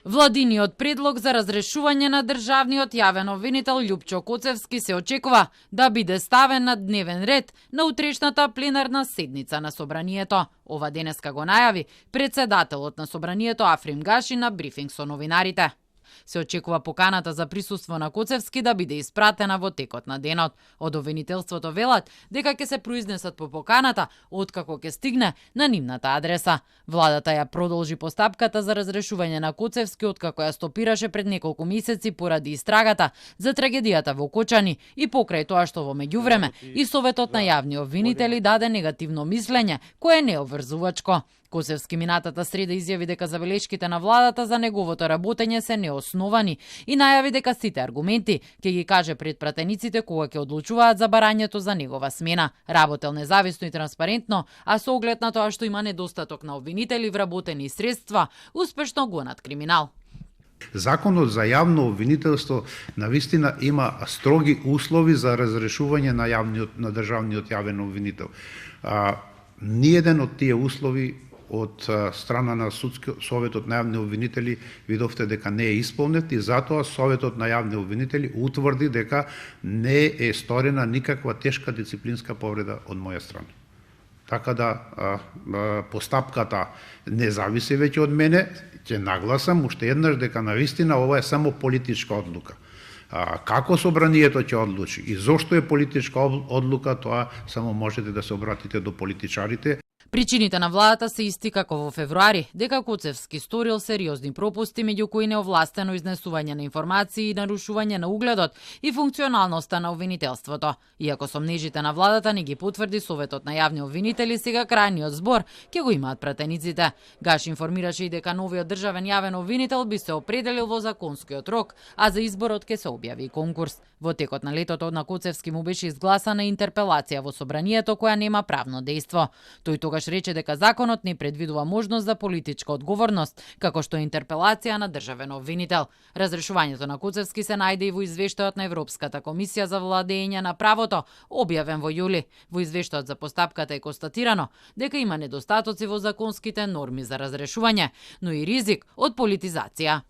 Владиниот предлог за разрешување на државниот јавен обвинител Љупчо Коцевски се очекува да биде ставен на дневен ред на утрешната пленарна седница на Собранието. Ова денеска го најави председателот на Собранието Африм Гаши на брифинг со новинарите. Се очекува поканата за присуство на Коцевски да биде испратена во текот на денот. Од обвинителството велат дека ќе се произнесат по поканата откако ќе стигне на нивната адреса. Владата ја продолжи постапката за разрешување на Коцевски откако ја стопираше пред неколку месеци поради истрагата за трагедијата во Кочани и покрај тоа што во меѓувреме и Советот на јавни обвинители даде негативно мислење кое е необврзувачко. Коцевски минатата среда изјави дека забелешките на владата за неговото работење се неосновани и најави дека сите аргументи ќе ги каже пред пратениците кога ќе одлучуваат за барањето за негова смена. Работел независно и транспарентно, а со оглед на тоа што има недостаток на обвинители вработени средства, успешно гонат криминал. Законот за јавно обвинителство навистина има строги услови за разрешување на државниот јавен обвинител. Ниеден од тие услови од страна на Советот на јавни обвинители видовте дека не е исполнет и затоа Советот на јавни обвинители утврди дека не е сторена никаква тешка дисциплинска повреда од моја страна. Така да постапката не зависи веќе од мене, ќе нагласам уште еднаш дека навистина ова е само политичка одлука. Како Собранието ќе одлучи и зошто е политичка одлука, тоа само можете да се обратите до политичарите. Причините на владата се исти како во февруари, дека Коцевски сторил сериозни пропусти меѓу кои неовластено изнесување на информации и нарушување на угледот и функционалноста на обвинителството. Иако сомнежите на владата не ги потврди Советот на јавни обвинители, сега крајниот збор ќе го имаат пратениците. Гаш информираше и дека новиот државен јавен обвинител би се определил во законскиот рок, а за изборот ќе се објави конкурс. Во текот на летото на Коцевски му беше изгласана интерпелација во Собранието која нема правно дејство. Тој тогаш рече дека законот не предвидува можност за политичка одговорност, како што е интерпелација на државен обвинител. Разрешувањето на Коцевски се најде и во извештајот на Европската комисија за владење на правото, објавен во јули. Во извештајот за постапката е констатирано дека има недостатоци во законските норми за разрешување, но и ризик од политизација.